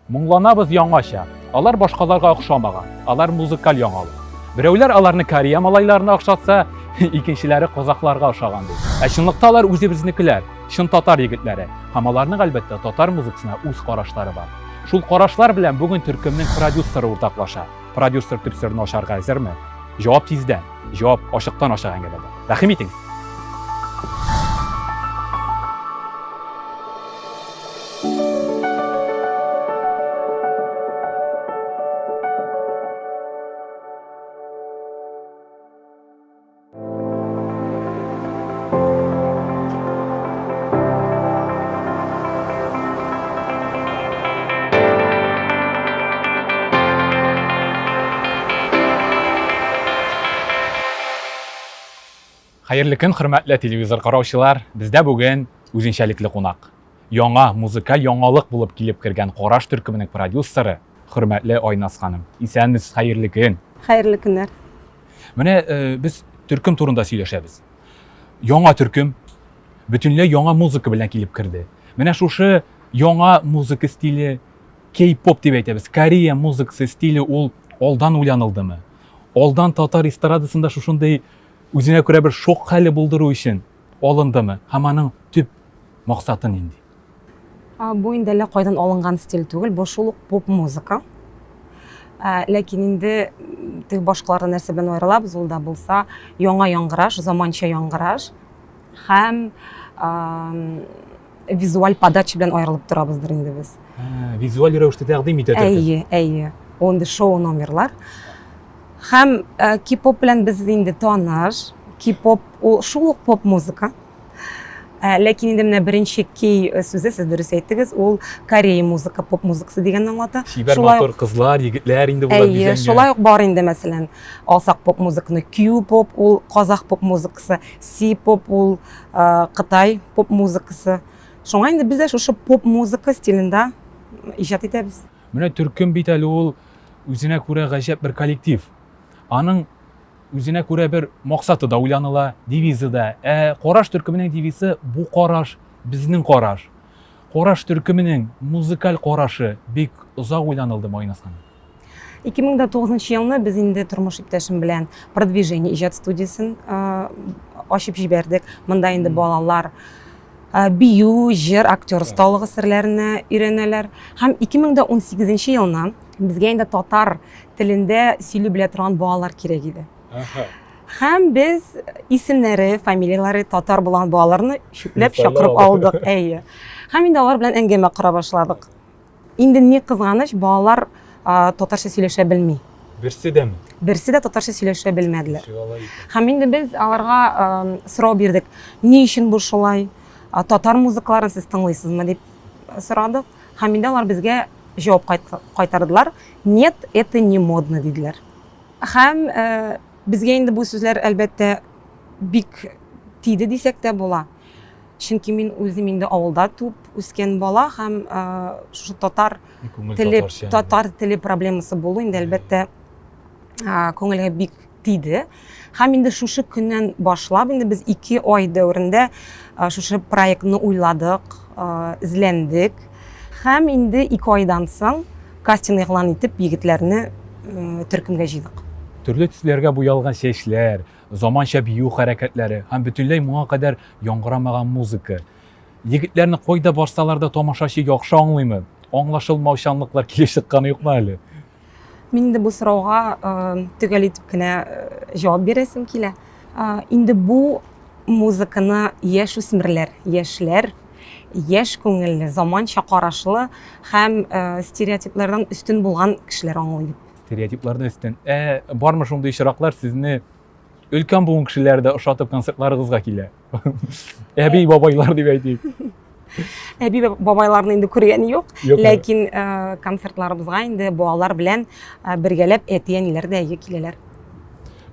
Моңланабыз яңача. Алар башкаларга охшамаган. Алар музыкаль яңалык. Берәүләр аларны Корея малайларына охшатса, икенчеләре казахларга ошаган ди. Ә чынлыкта алар үзебезнекеләр, чын татар егетләре. Һәм аларның, әлбәттә, татар музыкасына үз карашлары бар. Шул карашлар белән бүген төркемнең продюсеры уртаклаша. Продюсер төп серне ачарга әзерме? Җавап тиздән. Җавап ачыктан-ачык әңгәмәдә. Рәхим итегез! Хәерле көн, хөрмәтле телевизор караучылар. Бездә бүген үзенчәлекле кунак. Яңа музыкаль яңалык булып килеп кергән Караш төркеменең продюсеры, хөрмәтле Айназ ханым. Исәнмесез, хәерле көн. Хәерле көннәр. Менә э, без төркем турында сөйләшәбез. Яңа төркем бөтенләй яңа музыка белән килеп керде. Менә шушы яңа музыка стиле, кей-поп дип әйтәбез, Корея музыкасы стиле ул алдан уйланылдымы? Алдан татар эстрадасында шушындый үзенә күрә бер шок хәле булдыру өчен алындымы? Һәм аның төп максаты нинди? Бу инде әллә кайдан алынган стиль түгел, бу шул ук поп-музыка. Ләкин инде теге башкалардан нәрсә белән аерылабыз, ул да булса яңа яңгыраш, заманча яңгыраш һәм визуаль подача белән аерылып торабыздыр инде без. Визуаль рәвештә тәкъдим итә төркем. Әйе, әйе. Ул инде шоу номерлар. Һәм кей-поп белән без инде таныш. Кей-поп ул шул ук поп-музыка. Ә, ләкин инде менә беренче кей э, сүзе, сез дөрес әйттегез, ул Корея музыка, поп музыкасы дигәнне аңлата. Чибәр матур кызлар, егетләр инде болар Әйе, шулай ук бар инде, мәсәлән, алсак поп музыканы, Q-поп ул казах поп музыкасы, C-поп ул э, Кытай поп музыкасы. Шуңа инде без дә шушы поп музыка стилендә иҗат итәбез. Менә төркем бит әле ул үзенә күрә гаҗәп бер коллектив. Аның Үзенә күрә бер максаты да уйланыла, девизы да. Ә Караш төркеменең девизы бу караш, безнең караш. Караш төркеменең музыкаль карашы бик озак уйланылды, Майназ ханым. 2009 елны без инде тормыш иптәшем белән Продвижение иҗат студиясен ачып җибәрдек. Монда инде балалар бию, җыр, актер осталыгы серләренә өйрәнәләр. Һәм 2018 елны безгә инде татар телендә сөйли белә торган балалар кирәк иде. Һәм без исемнәре, фамилияләре татар булган балаларны чүпләп чакырып алдык. Әйе. Һәм инде алар белән әңгәмә кора башладык. Инде ни кызганыч, балалар татарча сөйләшә белми. Берсе дәме? Берсе дә татарча сөйләшә белмәделәр. Һәм инде без аларга сорау бирдек. Ни өчен бу шулай? Татар музыкаларын сез тыңлыйсызмы дип сорадык. Һәм инде алар безгә җавап кайтардылар. Нет, это не модно, диделәр. Һәм э, безгә инде бу сүзләр, әлбәттә, бик тиде дисәк тә була. Чөнки мин үзем инде авылда туып үскән бала һәм э, шушы татар теле, татар теле проблемасы булу инде, әлбәттә, э, күңелгә бик тиде. Һәм инде шушы көннән башлап, инде без 2 ай дәверендә шушы проектны уйладык, эзләндек. Һәм инде 2 айдан соң кастинг игълан итеп, егетләрне төркемгә җыйдык. Төрле төсләргә буялган чәчләр, заманча бию хәрәкәтләре һәм бөтенләй моңа кадәр яңгырамаган музыка. Егетләрне кайда барсалар да тамашачы яхшы аңлыймы? Аңлашылмаучанлыклар килеп чыкканы юкмы әле? Мин инде бу сорауга төгәл итеп кенә җавап бирәсем килә. Инде бу музыканы яшүсмерләр, яшьләр, яшь күңелле, заманча карашлы һәм стереотиплардан өстен булган кешеләр аңлый дип. Стереотиплардан өстен. Ә бармы шундый очраклар, сезне өлкән буын кешеләре дә ошатып концертларыгызга килә? Әби бабайлар дип әйтик. Әби бабайларны инде күргән юк, ләкин э, концертларыбызга инде балалар белән э, бергәләп әти-әниләр дә әйе киләләр.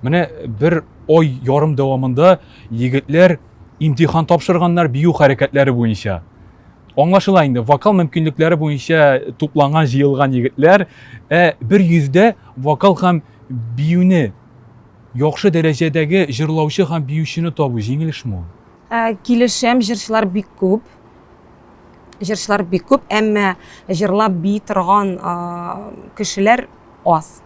Менә бер ай ярым дәвамында егетләр имтихан тапшырганнар бию хәрәкәтләре буенча. Аңлашыла инде, вокал мөмкинлекләре буенча тупланган, җыелган егетләр, ә бер йөздә вокал һәм биюне Яхшы дәрәҗәдәге җырлаучы һәм биючене табу җиңел эшме ул? Ә, килешәм, җырчылар бик күп. Җырчылар бик күп, әмма җырлап бии торган кешеләр аз.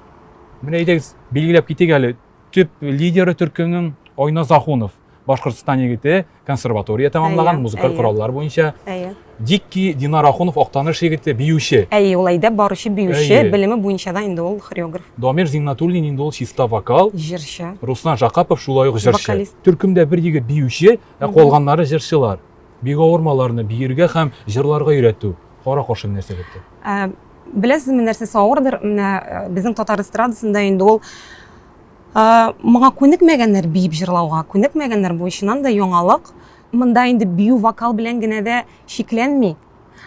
Менә әйдәгез, билгеләп китик әле. Төп лидеры төркемнең Айназ Ахунов, Башкортстан егете, консерватория тәмамлаган музыкаль кораллар буенча. Әйе. Дикки Динар Ахунов Актаныш егете, биюче. Әйе, ул әйдәп баручы биюче, белеме буенча да инде ул хореограф. Дамир Зиннатуллин инде ул чиста вокал. Җырчы. Руслан Жакапов шулай ук җырчы. Вокалист. Төркемдә бер егет биюче, ә калганнары җырчылар. Бик авырмы аларны биергә һәм җырларга өйрәтү? Кара-каршы мөнәсәбәттә. Ә, беләсезме, нәрсәсе авырдыр? Менә э, безнең татар эстрадасында инде ул э, моңа күнекмәгәннәр биеп җырлауга, күнекмәгәннәр бу чыннан да яңалык. Монда инде бию вокал белән генә дә чикләнми.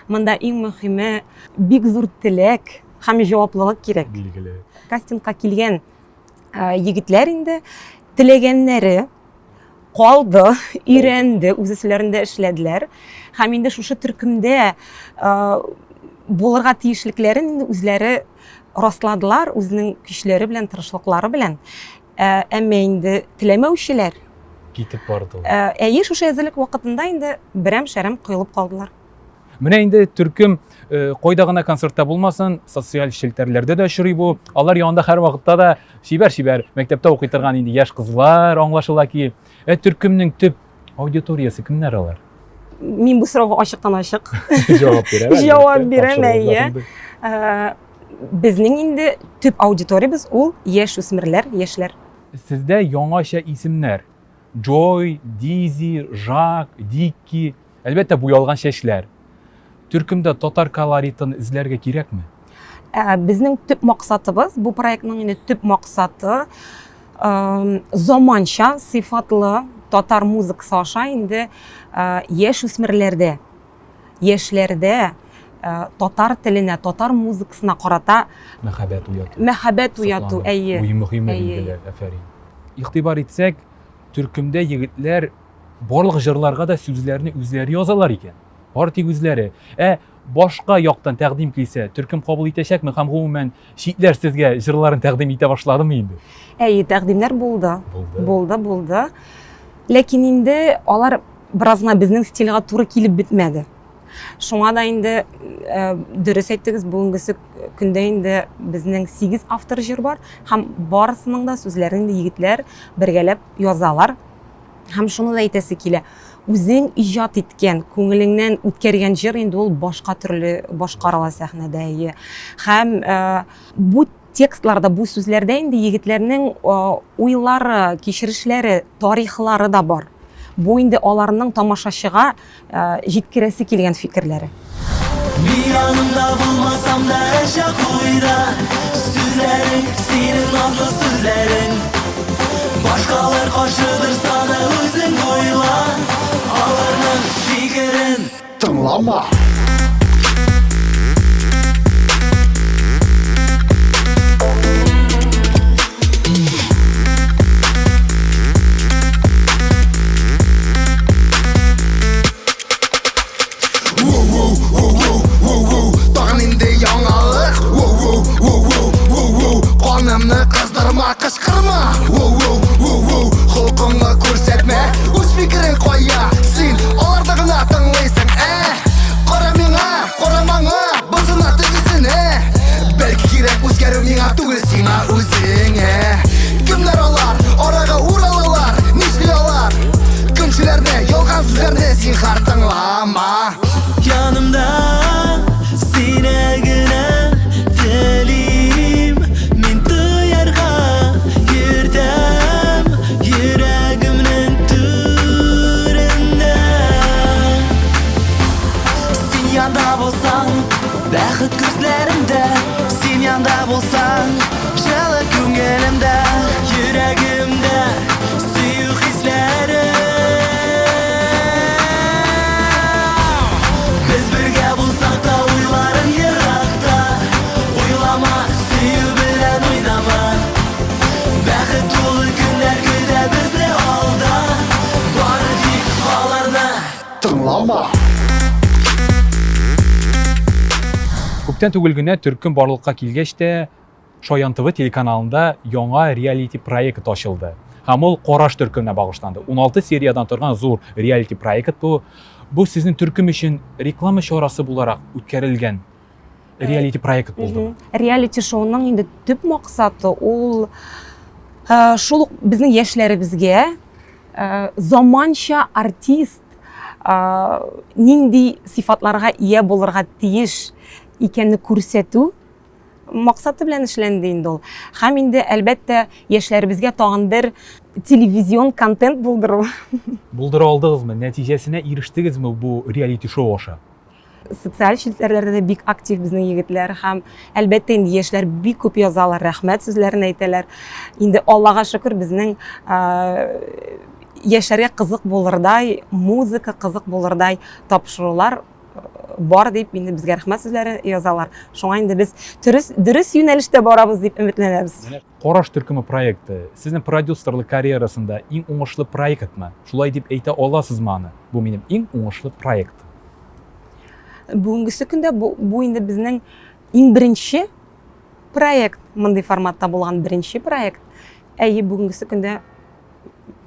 Монда иң мөһиме бик зур теләк һәм җаваплылык кирәк. Билгеле. Кастингка килгән э, егетләр инде теләгәннәре калды, өйрәнде, үз өсләрендә эшләделәр. Һәм инде шушы төркемдә булырга тиешлекләрен инде үзләре расладылар, үзенең көчләре белән, тырышлыклары белән. Әмма инде теләмәүчеләр китеп бардылар. Әйе, шушы әзерлек вакытында инде берәм-шәрәм коелып калдылар. Менә инде төркем э, кайда гына концертта булмасын, социаль челтәрләрдә дә очрый бу. Алар янында һәрвакытта да чибәр-чибәр мәктәптә укый торган инде яшь кызлар аңлашыла ки. Ә төркемнең төп аудиториясе кемнәр алар? Мин бу сорауга ачыктан-ачык җавап бирәм. Җавап бирәм, әйе. Э, безнең инде төп аудиториябез ул яшь үсмерләр, яшьләр. Сездә яңача исемнәр. Джой, Дизи, Жак, Дикки. Әлбәттә, буялган чәчләр. Төркемдә татар колоритын эзләргә кирәкме? Ә, безнең төп максатыбыз, бу проектның инде төп максаты, заманча, сыйфатлы татар музыкасы аша инде яшь үсмерләрдә, яшьләрдә татар теленә, татар музыкасына карата мәхәббәт уяту. Мәхәббәт уяту, әйе. Бу мөһиме билгеле, афәрин. Игътибар итсәк, төркемдә егетләр Барлык җырларга да сүзләрне үзләре язалар икән. Бары тик үзләре. Ә башка яктан тәкъдим килсә, төркем кабул итәчәкме һәм гомумән читләр сезгә җырларын тәкъдим итә башладымы инде? Әйе, тәкъдимнәр булды. Булды. Булды, булды. Ләкин инде алар бераз гына безнең стильгә туры килеп бетмәде. Шуңа да инде э, дөрес әйттегез, бүгенгесе көндә инде безнең 8 автор җыр бар һәм барысының да сүзләрен инде егетләр бергәләп язалар. Һәм шуны да әйтәсе килә, үзең иҗат иткән, күңелеңнән үткәргән җыр инде ул башка төрле башкарыла сәхнәдә. Әйе. Һәм э, бу текстларда, бу сүзләрдә инде егетләрнең э, уйлары, кичерешләре, тарихлары да бар. Бу инде аларның тамашачыга э, җиткерәсе килгән фикерләре. Мин яныңда булмасам да һәрчак уйда Сүзләрең, синең назлы сүзләрең Башкалар каршы торса да үзең уйла Аларның фикерен Тыңлама! Тагын инде яңалык Канымны кыздырма, кычкырма Холкыңны күрсәтмә, үз фикерең кая Син аларны гына тыңлыйсың, ә Кара миңа, кара маңа, бозына тегесенә Бәлки кирәк үзгәрү миңа түгел, сиңа үзеңә Кемнәр алар, арага уралалар, нишли алар Көнчеләрне, ялган сүзләрне зинһар тыңлама Янымда сине генә телим Мин тоярга йөртәм йөрәгемнең түрендә Син янда булсаң, бәхет күзләремдә Син янда булсаң, җылы күңелемдә Йөрәгемдә сөю хисләре Без бергә булсак та уйларың еракта Уйлама, сөю белән уйнама Бәхет тулы көннәр көтә безне алда Бары тик аларны Тыңлама! Күптән түгел генә төркем барлыкка килгәч тә, Шаян ТВ телеканалында яңа реалити проект ачылды. Һәм ул Караш төркеменә багышланды. 16 сериядән торган зур реалити проект бу. Бу сезнең төркем өчен реклама чарасы буларак үткәрелгән реалити проект булдымы? Реалити шоуның инде төп максаты ул шул ук безнең яшьләребезгә заманча артист нинди сыйфатларга ия булырга тиеш икәнне күрсәтү максаты белән эшләнде инде ул. Һәм инде, әлбәттә, яшьләребезгә тагын бер телевизион контент булдыру. Булдыра алдыгызмы? Нәтиҗәсенә ирештегезме бу реалити-шоу аша? Социаль челтәрләрдә дә бик актив безнең егетләр һәм, әлбәттә, инде яшьләр бик күп язалар, рәхмәт сүзләрен әйтәләр. Инде Аллага шөкер, безнең яшьләргә кызык булырдай музыка, кызык булырдай тапшырулар бар дип инде безгә рәхмәт сүзләре язалар. Шуңа инде без дөрес, дөрес юнәлештә барабыз дип өметләнәбез. Менә Караш төркеме проекты сезнең продюсерлык карьерасында иң уңышлы проектмы? Шулай дип әйтә аласызмы аны? Бу минем иң уңышлы проект. Бүгенгесе көндә бу, бу инде безнең иң беренче проект, мондый форматта булган беренче проект. Әйе, бүгенгесе көндә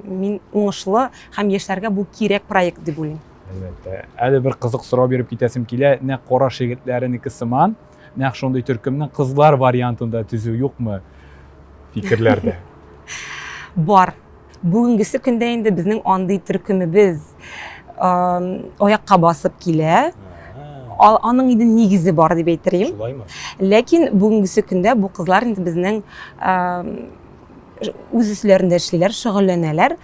мин уңышлы һәм яшьләргә бу кирәк проект дип уйлыйм. Әлбәттә. Әле бер кызык сорау биреп китәсем килә. Нәкъ Караш егетләренеке сыман, нәкъ шундый төркемнең кызлар вариантында төзү юкмы фикерләрдә? Бар. Бүгенгесе көндә инде безнең андый төркемебез аякка басып килә. Аның инде нигезе бар дип әйтер идем. Шулаймы? Ләкин бүгенгесе көндә бу кызлар инде безнең үз өсләрендә эшлиләр, шөгыльләнәләр,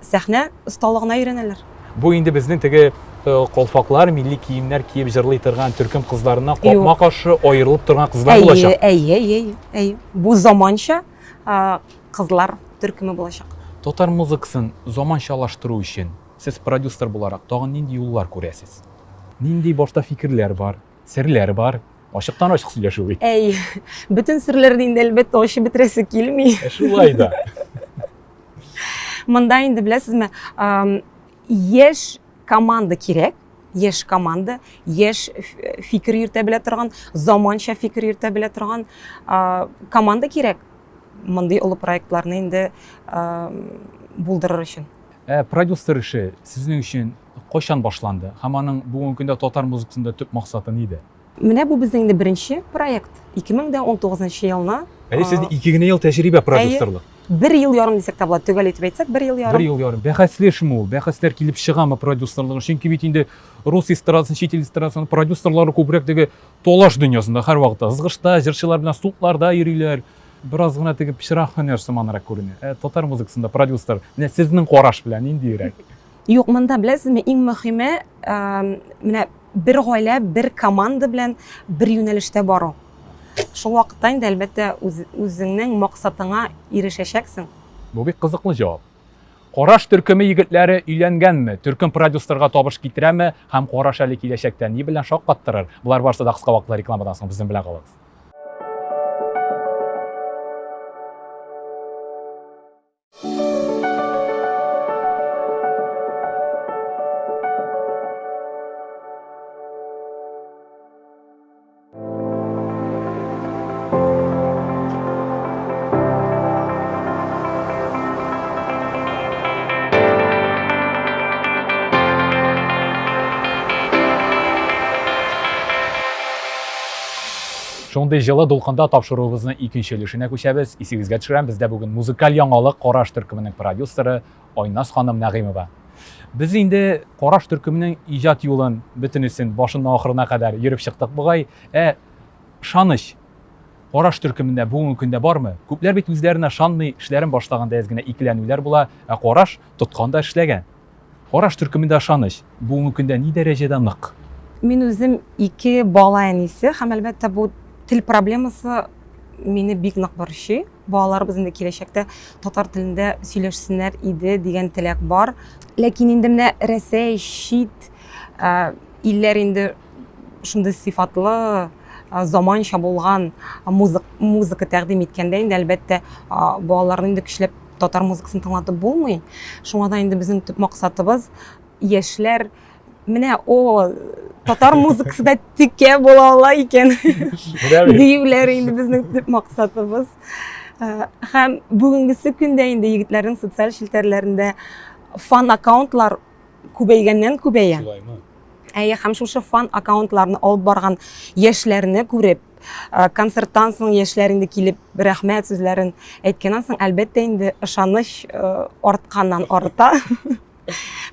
сәхнә осталыгына өйрәнәләр. Бу инде безнең теге калфаклар, милли киемнәр киеп җырлый торган төркем кызларына капма-каршы аерылып торган кызлар булачак. Әйе, әйе, әйе, әйе. Бу заманча кызлар төркеме булачак. Татар музыкасын заманчалаштыру өчен сез продюсер буларак тагын нинди юллар күрәсез? Нинди башта фикерләр бар, серләр бар? Ачыктан ачык сөйләшү бит. Әй, бөтен серләрне инде әлбәттә ачып бетерәсе килми. Ә шулай да. Монда инде беләсезме, яшь команда кирәк, яшь команда, яшь фикер йөртә белә торган, заманча фикер йөртә белә торган команда кирәк. Мондый олы проектларны инде булдырыр өчен. Ә продюсер эше сезнең өчен кайчан башланды һәм аның бүгенге көндә татар музыкасында төп максаты нидә? Менә бу безнең инде беренче проект. 2019 елны. Әле сезнең ике генә ел тәҗрибә продюсерлык. Бер ел ярым дисәк тә була, төгәл итеп әйтсәк, бер ел ярым. Бер ел ярым. Бәхәсле эшме ул? Бәхәсләр килеп чыгамы продюсерлык? Чөнки бит инде рус эстрадасын, чит ил эстрадасын продюсерлары күбрәк теге талаш дөньясында һәрвакытта ызгышта, җырчылар белән судларда йөриләр. Бераз гына теге пычрак һөнәр сыманрак күренә. Ә татар музыкасында продюсер, менә сезнең караш белән ниндиерәк? Юк, монда беләсезме, иң мөһиме, менә бер гаилә, бер команда белән бер юнәлештә бару. Шул вакытта инде, әлбәттә, үз, үзеңнең максатыңа ирешәчәксең. Бу бик кызыклы җавап. Караш төркеме егетләре өйләнгәнме? Төркем продюсерга табыш китерәме? Һәм Караш әле киләчәктә ни белән шаккаттырыр? Болар барысы да кыска вакытлы рекламадан соң безнең белән калыгыз. Шундый җылы дулкында тапшыруыбызның икенче өлешенә күчәбез. Исегезгә төшерәм, бездә бүген музыкаль яңалык Караш төркеменең продюсеры Айназ ханым Нәгыймова. Без инде Караш төркеменең иҗат юлын бөтенесен башыннан ахырына кадәр йөреп чыктык бугай. Ә ышаныч Караш төркемендә бүгенге көндә бармы? Күпләр бит үзләренә ышанмый, эшләрен башлаганда әз генә икеләнүләр була, ә Караш тоткан да эшләгән. Караш төркемендә ышаныч бүгенге көндә ни дәрәҗәдә нык? Мин үзем ике бала әнисе һәм, әлбәттә, бу тел проблемасы мине бик нык борчый. Балаларыбыз инде киләчәктә татар телендә сөйләшсеннәр иде дигән теләк бар. Ләкин инде менә Рәсәй, чит илләр инде шундый сыйфатлы, заманча булган музык, музыка тәкъдим иткәндә инде әлбәттә балаларны инде көчләп татар музыкасын тыңлатып булмый. Шуңа да инде безнең төп максатыбыз яшьләр менә о татар музыкасы да текә була ала икән диюләре инде безнең төп максатыбыз. Һәм бүгенгесе көндә инде егетләрнең социаль челтәрләрендә фан аккаунтлар күбәйгәннән күбәя. Шулаймы? Әйе, һәм шушы фан аккаунтларны алып барган яшьләрне күреп, концерттан соң яшьләр инде килеп рәхмәт сүзләрен әйткәннән соң, әлбәттә инде ышаныч артканнан арта.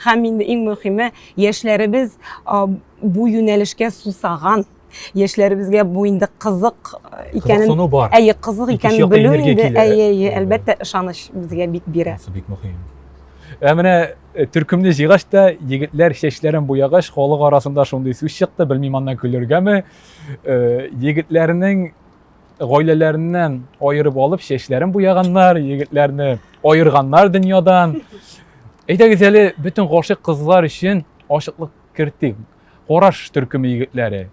Һәм инде иң мөһиме, яшьләребез бу юнәлешкә сусаган. Яшьләребезгә бу инде кызык икәнен, Кызыксыну бар. Әйе, кызык Икенче икәнен якта белү энергия инде, килә. әйе, әйе, әлбәттә, ышаныч безгә бик бирә. Монысы бик мөһим. Ә менә төркемне җыйгач та, егетләр чәчләрен буягач, халык арасында шундый сүз чыкты, белмим аннан көлергәме. Егетләрнең гаиләләреннән аерып алып чәчләрен буяганнар, егетләрне аерганнар дөньядан. Әйдәгез әле бөтен гашыйк кызлар өчен ачыклык кертик. Караш төркеме егетләре.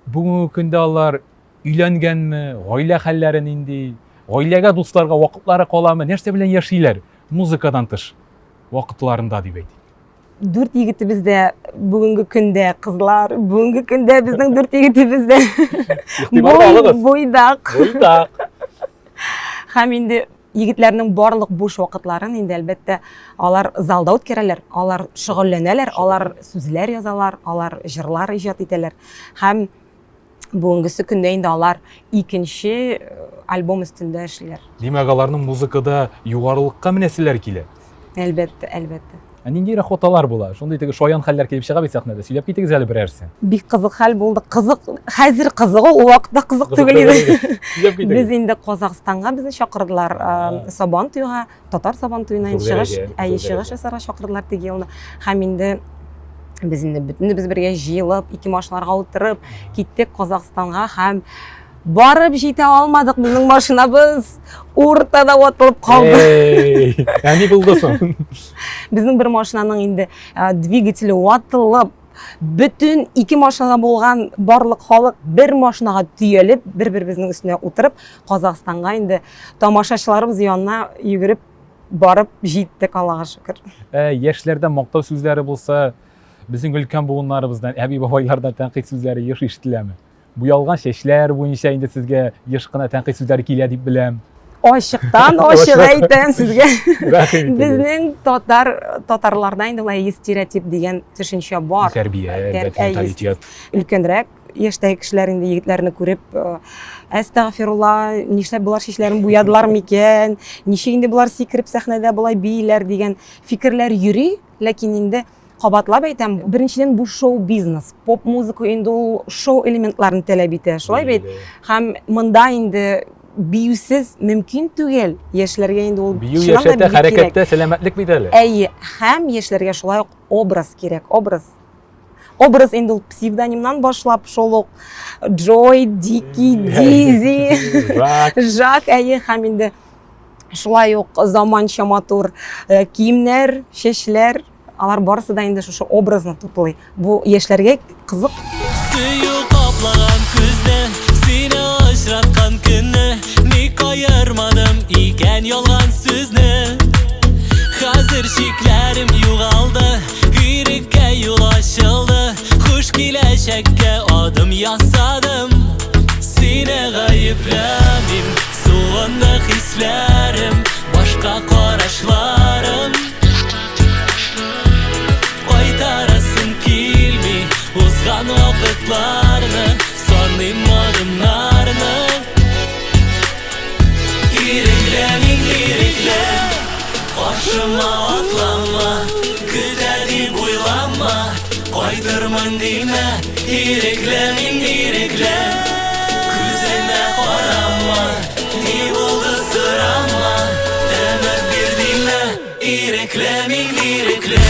Бүгенге көндә алар өйләнгәнме, гаилә хәлләре нинди, гаиләгә, дусларга вакытлары каламы, нәрсә белән яшиләр музыкадан тыш вакытларында дип әйтик. Дүрт егетебез дә бүгенге көндә кызлар, бүгенге көндә безнең дүрт егетебез дә буйдак. Буйдак. Һәм инде егетләрнең барлык буш вакытларын инде әлбәттә алар залда үткәрәләр, алар шөгыльләнәләр, алар сүзләр язалар, алар җырлар иҗат итәләр. Һәм бүгенгесе көндә инде алар икенче альбом өстендә эшлиләр. Димәк, аларның музыкада югарылыкка менәселәр килә. Әлбәттә, әлбәттә. Ә ниндирәк хаталар була? Шундый теге шаян хәлләр килеп чыга бит сәхнәдә. Сөйләп китегез әле берәрсен. Бик кызык хәл булды. Кызык, хәзер кызык ул, ул вакытта кызык түгел иде. Сөйләп китегез. Без инде Казахстанга безне чакырдылар, Сабан туйга, татар Сабан туена инде чыгыш, әйе, чыгыш ясарга чакырдылар теге елны. Һәм инде без инде бөтенебез бергә җыелып, ике машиналарга утырып киттек Казахстанга һәм барып җитә алмадык, безнең машинабыз уртада ватылып калды. Эй, ә ни булды соң? Безнең бер машинаның инде двигателе ватылып, бөтен ике машинада булган барлык халык бер машинага төялеп, бер-беребезнең өстенә утырып, Казахстанга инде тамашачыларыбыз янына йөгереп барып җиттек, Аллага шөкер. Яшьләрдән мактау сүзләре булса, безнең өлкән буыннарыбыздан, әби-бабайлардан тәнкыйть сүзләре еш ишетеләме? Буялган чәчләр буенча инде сезгә еш кына тәнкыйть сүзләре килә дип беләм. Ачыктан ачык әйтәм сезгә. Рәхим итегез. Безнең татар татарларда инде болай стереотип дигән төшенчә бар. Тәрбия, әлбәттә, менталитет. Өлкәнрәк яшьтәге кешеләр инде егетләрне күреп, әстәгъфирулла, нишләп болар чәчләрен буядылар микән? Ничек инде болар сикереп сәхнәдә болай бииләр дигән фикерләр йөри, ләкин инде Кабатлап әйтәм, беренчедән бу шоу-бизнес, поп-музыка инде ул шоу элементларын таләп итә, шулай бит? Һәм монда инде биюсез мөмкин түгел. Яшьләргә инде ул бию яшәтә, хәрәкәттә сәламәтлек бит әле. Әйе, һәм яшьләргә шулай ук образ кирәк, образ. Образ инде ул псевдонимнан башлап, шул ук Джой, Дики, Дизи, Жак, әйе, һәм инде шулай ук заманча матур киемнәр, чәчләр, алар барысы да инде шушы образны туплый. Бу яшьләргә кызык. Сөю каплаган күзне, сине очраткан көнне, ник аермадым икән ялган сүзне? Хәзер шикләрем югалды, иреккә юл ачылды, хуш киләчәккә адым ясадым. Сине гаепләмим, Суынды хисләрем, башка карашларым. Кайтарасым килми узган вакытларны, саныйм адымнарны. Ирекле мин, ирекле, каршыма атлама, көтә дип уйлама, кайтырмын димә. Ирекле мин, ирекле, күземә карама, ни булды сорама, өмет бир димә. Ирекле мин, ирекле.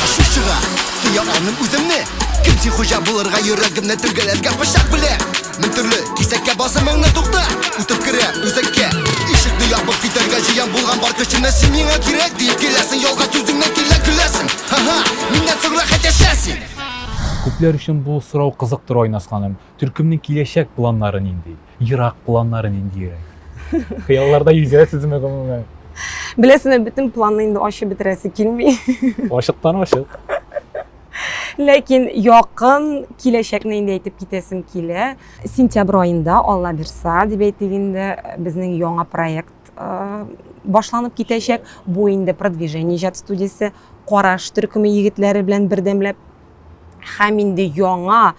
Ачу чыга, тыя алмыйм үземне. Кем син хуҗа булырга йөрәгемне телгәләргә пычак белән? Мең төрле кисәккә басымыңны тукта, үтеп керә үзәккә. Ишекне ябып китәргә җыям булган бар көчемне син миңа кирәк диеп киләсең, ялган сүзеңнән килә көләсең. Ха-ха, миннән соң рәхәт яшә син. Күпләр өчен бу сорау кызыктыр, Айназ ханым. Төркемнең киләчәк планнары нинди? Ерак планнары ниндирәк? Хыялларда йөзәсезме гомумән? Беләсеңме, бөтен планны инде ачып бетерәсе килми. Ачыктан ачык. Ләкин якын киләчәкне инде әйтеп китәсем килә. Сентябрь аенда, Алла бирса, дип әйтик инде, безнең яңа проект э, башланып китәчәк. Бу инде продвижение иҗат студиясе Караш төркеме егетләре белән бердәмләп һәм инде яңа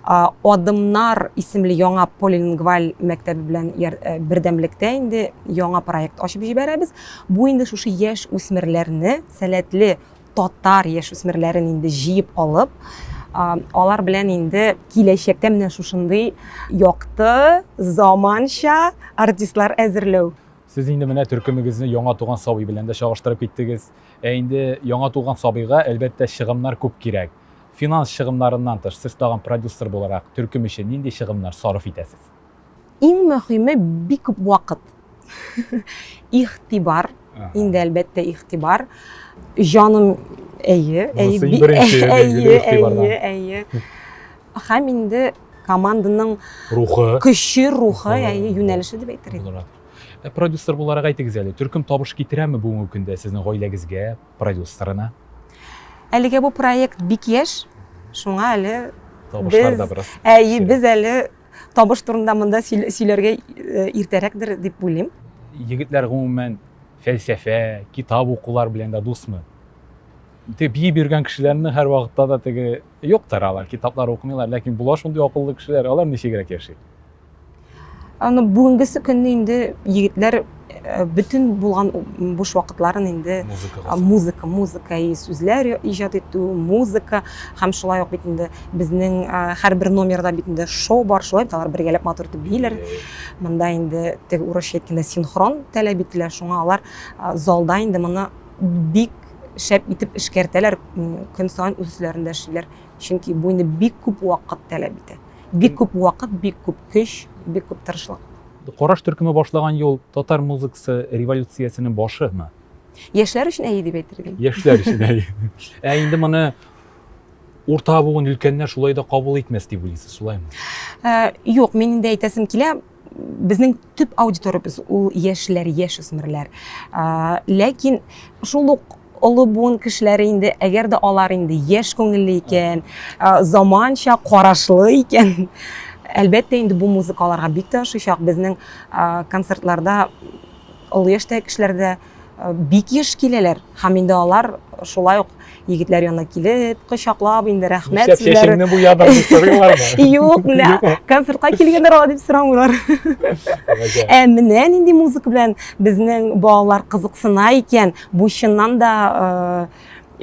Адымнар исемле яңа полилингваль мәктәбе белән э, бердәмлектә инде яңа проект ачып җибәрәбез. Бу инде шушы яшь үсмерләрне, сәләтле татар яшүсмерләрен инде җыеп алып, алар белән инде киләчәктә менә шушындый якты, заманча артистлар әзерләү. Сез инде менә төркемегезне яңа туган сабый белән дә чагыштырып киттегез. Ә инде яңа туган сабыйга, әлбәттә, чыгымнар күп кирәк. Финанс чыгымнарыннан тыш, сез тагын продюсер буларак төркем өчен нинди чыгымнар сарыф итәсез? Иң мөһиме бик күп вакыт. Игътибар, инде әлбәттә игътибар. Җаным, әйе, әйе, әйе, әйе, әйе. Һәм инде команданың рухы, көче, рухы, әйе, юнәлеше дип әйтер идем. Ә продюсер буларак әйтегез әле, төркем табыш китерәме бүгенге көндә сезнең гаиләгезгә, продюсерына? Әлегә бу проект бик яшь, шуңа әле табышлар да бераз. Әйе, без әле табыш турында монда сөйләргә э, иртәрәктер дип уйлыйм. Егетләр гомумән фәлсәфә, китап укулар белән дә дусмы? Теге биеп йөргән кешеләрне һәрвакытта да теге юктыр алар, китаплар укымыйлар, ләкин була шундый акыллы кешеләр, алар ничегрәк яши? Аны бүгенгесе көнне инде егетләр э, бөтен булган буш вакытларын инде музыка, музыка и сүзләр иҗат итү, музыка һәм шулай ук бит инде безнең э, һәрбер номерда бит инде шоу бар, шулай бит алар бергәләп матур итеп бииләр. Монда инде теге урысча әйткәндә синхрон таләп ителә, шуңа алар э, залда инде моны бик шәп итеп эшкәртәләр, көн саен үз өсләрендә эшлиләр. Чөнки бу инде бик күп вакыт таләп итә. Бик күп вакыт, бик күп көч, бик күп тырышлык. Караш төркеме башлаган юл татар музыкасы революциясенең башымы? Яшьләр өчен әйе дип әйтер идем. Яшьләр өчен әйе. Ә инде моны урта буын өлкәннәр шулай да кабул итмәс дип уйлыйсыз, шулаймы? Ә, юк, мин инде әйтәсем килә, безнең төп аудиториябез ул яшьләр, яшүсмерләр. Ә, ләкин шул ук олы буын кешеләре инде, әгәр дә алар инде яшь күңелле икән, заманча карашлы икән, әлбәттә инде бу музыка аларга бик тә ошыйчак. Безнең концертларда олы яшьтәге кешеләр дә бик еш киләләр һәм инде алар шулай ук егетләр янына килеп, кочаклап инде рәхмәт сүзләре. Чәчеңне буядың дип сорыйлармы? Юк, менә концертка килгәннәр алай дип сорамыйлар. Ә менә нинди музыка белән безнең балалар кызыксына икән, бу чыннан да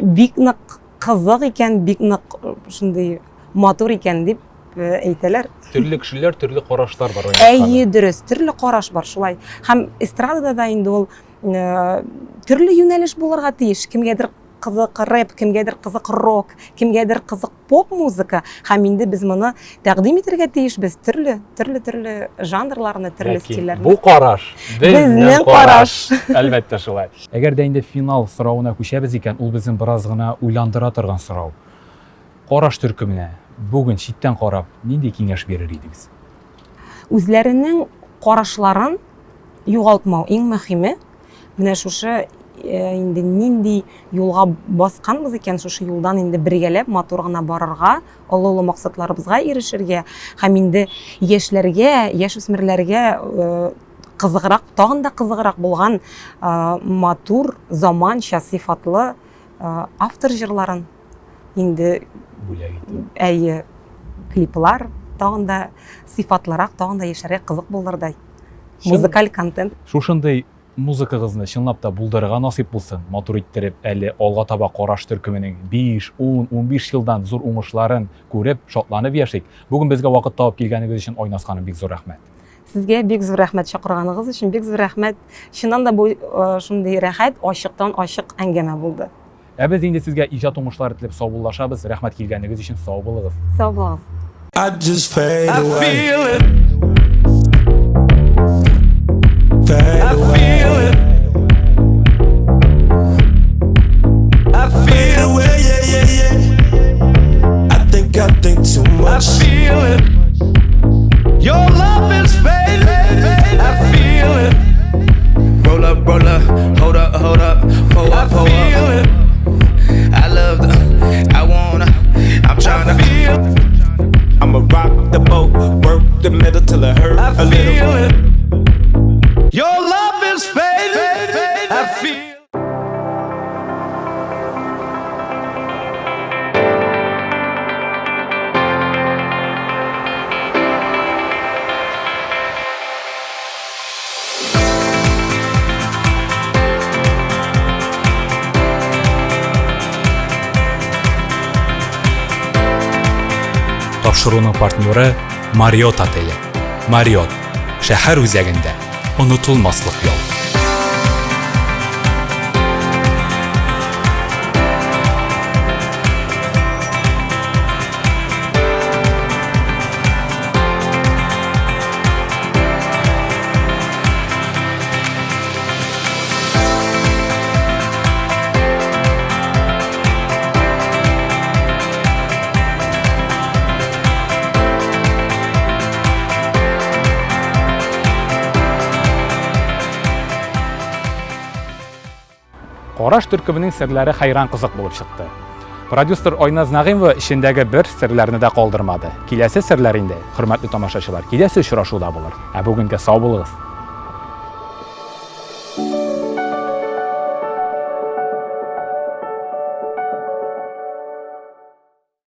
э, бик нык кызык икән, бик нык э, шундый матур икән дип э, әйтәләр. Төрле кешеләр, төрле карашлар бар. Әйе, дөрес, төрле караш бар шулай. Һәм эстрадада да инде ул төрле юнәлеш булырга тиеш. Кемгәдер кызык рэп, кемгәдер кызык рок, кемгәдер кызык поп музыка. Һәм инде без моны тәкъдим итәргә тиешбез төрле, төрле, төрле жанрларны, төрле стильләрне. Бу караш безнең караш. Әлбәттә шулай. Әгәр дә инде финал соравына күчәбез икән, ул безне бераз гына уйландыра торган сорау. Караш төркеменә бүген читтән карап нинди киңәш бирер идегез? Үзләренең карашларын югалтмау иң мөһиме. Менә шушы э, инде нинди юлга басканбыз икән, шушы юлдан инде бергәләп матур гына барырга, олы-олы максатларыбызга ирешергә һәм инде яшьләргә, яшүсмерләргә э, кызыграк, тагын да кызыграк булган э, матур, заманча, сыйфатлы автор җырларын инде бүләк итү. Әйе, клиплар тагын да сыйфатлырак, тагын да яшьләргә кызык булырдай. Музыкаль контент. Шушындый музыкагызны чынлап та булдырырга насыйп булсын, матур иттереп, әле алга таба Караш төркеменең 5, 10, 15 елдан зур уңышларын күреп, шатланып яшик. Бүген безгә вакыт табып килгәнегез өчен Айназ ханым бик зур рәхмәт. Сезгә бик зур рәхмәт чакырганыгыз өчен, бик зур рәхмәт. Чыннан да бу э, шундый рәхәт, ачыктан-ачык әңгәмә булды. Ә без инде сезгә иҗат уңышлары теләп саубуллашабыз. Рәхмәт килгәнегез өчен, сау булыгыз. Сау булыгыз. I just fade away. I feel it. Fade I away. feel it. I Fade feel it. away, yeah, yeah, yeah. I think too I much. feel it. Your love is fading. I feel it. Roll up, roll up, hold up. the middle till it hurt I a little. feel it. Your love is fading. I feel. Тапшыруның партнеры Marriott отеле. Marriott шәһәр үзәгендә онытылмаслык ял. Караш төркеменең серләре хәйран кызык булып чыкты. Продюсер Айназ Нәгыймова эчендәге бер серләрне дә калдырмады. Киләсе серләр инде, хөрмәтле тамашачылар, киләсе очрашуда булыр. Ә бүгенгә сау булыгыз.